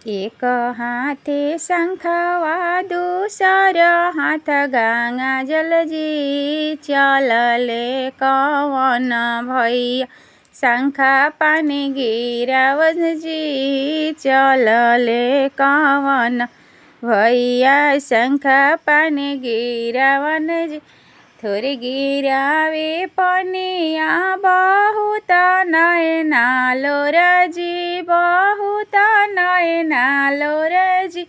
एक हाथे शंखवा दूसर हाथ गंगा जल जी, चलले कवन भैया शंखा पानी गिरावन जी, चलले कवन भैया शंखा पानी गिरावन जी। थोरे गिरावे पनिया बहुत नयना लोरजी, बहुत नयना लोरजी।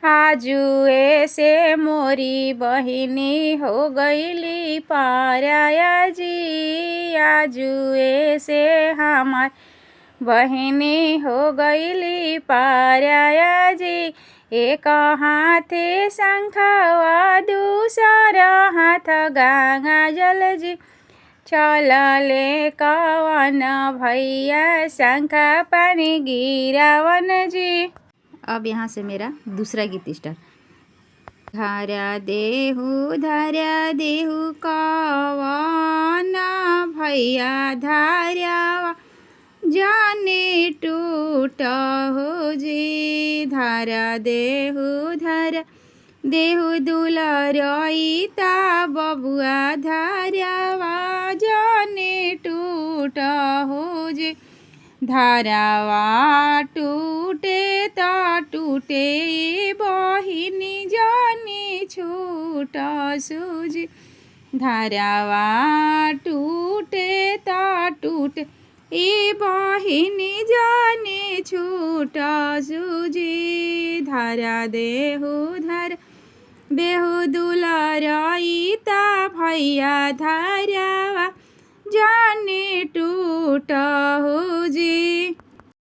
आजू से मोरी बहिनी हो गईली पराया जी, आजू से हमार बहिनी हो गईली पराया जी। एक हाथे शंखवा दूसर हाथ गंगा जल जी, चलले कवन भैया शंखा पानी गिरावन जी। अब यहाँ से मेरा दूसरा गीत स्टार्ट। धरा देहु धरा देहु कवन भैया धारावा जाने टूट हो जी, धारा देहु धारा देहु दुलरईता बबुआ धारावा जाने टूट हो जी। धारावा टूटे त टूटे बहिनी जाने छूट सुजी, धारावा टूटे त टूटे ए बहिनी जाने छूट सुजी। धारा देहु धारा देहु दुलरईता भैया धारावा जाने टूट हो जी।